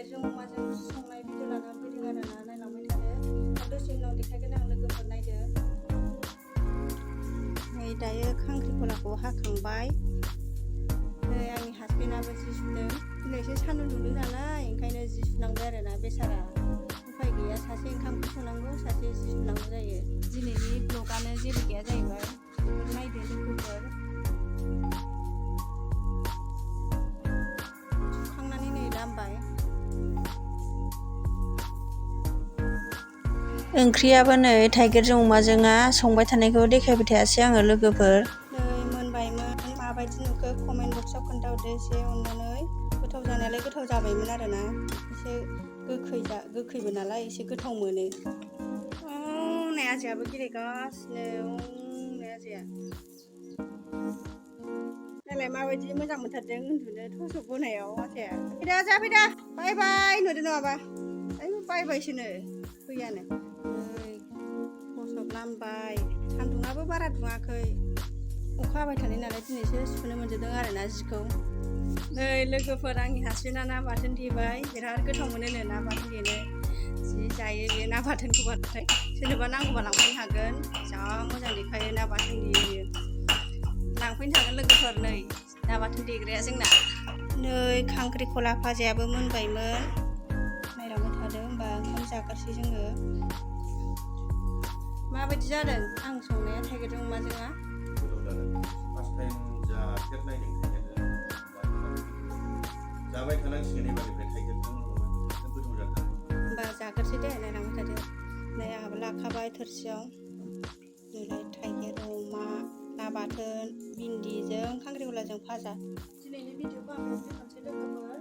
थाइगिरजों अमाजों संनाय भिडिअ लाना फैदों आरोना, नायलांबाय थादो। दसे उनाव देखायगोन आं, लोगोफोर नायदो। नै दायो खांख्रिखलाखौ हाखांबाय। नै आंनि हासबेन्डआबो जि सुदों। दिनै एसे सान्दुं दुंदों नालाय ओंखायनो जि सुनांबाय आरोना बेसारा। उफाय गैया, सासे ओंखाम ओंख्रि संनांगौ, सासे जि सुनांगौ जायो। दिनैनि ब्लगानो जेबो गैया जाहैबाय। नायदो लोगोफोर। सुखांनानै नै लामबाय। ओंख्रियाबो नै थाइगिरजों अमाजोंआ संबाय थानायखौ देखायबाय थायासै आङो लोगोफोर। नै मोनबायमोन। माबायदि नुखो कमेन्ट बक्सआव खोन्थाहरदो एसे अननानै। गोथाव जानायालाय गोथाव जाबायमोन आरोना। एसे गोखैबो नालाय एसे गोथाव मोनो। नै आजायाबो गेलेगासिनो। नै आजाया। नायलाय माबायदि मोजां मोनथारदों उन्दुनो थसब बनायाव आजाया। फैदो आजा फैदो। बाय बाय नुदो नङाबा। आयु बाय बायसोनो फैयानो। नै थसब नांबाय। सान्दुङाबो बारा दुङाखै। अखा हाबाय थानाय नालाय दिनैसो सुनो मोनजोबदों आरोना जिखौ। नै लोगोफोर आंनि हासबेन्डआ ना बाथोन देबाय। बिराद गोथाव मोनोनो ना बाथोन देनो। जि जायो बे ना बाथोनखौबाथाय। सोरनोबा नांगौबा लांफैनो हागोन। जा मोजां देखायो ना बाथोन देयो बियो। लांफैनो हागोन लोगोफोर, नै ना बाथोन देग्राया जोंना। नै खांख्रिखला भाजायाबो मोनबायमोन। नायलांबाय थादो होमबा ओंखाम जाग्रोसै जोङो। माबायदि जादों आं संनाया थाइगिरजों अमाजोंआ? गोथाव जादों। फार्स्ट टाइम जाफेरनायदों थाइगिरजों। जाबाय थानांसिगोन एबारनिफ्राय थाइगिरजों अमाजों गोथाव जाथारो। होमबा जाग्रोसै दे, नायलांबाय थादो। नै आंहाबो लाखाबाय थोरसियाव। नैलाय थाइगिर अमा, ना बाथोन, भिन्दिजों खांख्रिखलाजों भाजा। दिनैनि भिडिअखौ आं बेयावनो दोनथ'नोसै लोगोफोर।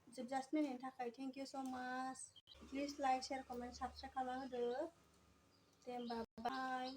जोबजासिम नायनायनि थाखाय थेंक इउ स' माच। Please like, share, comment, subscribe खालामना होदो। दे होमबा बाय।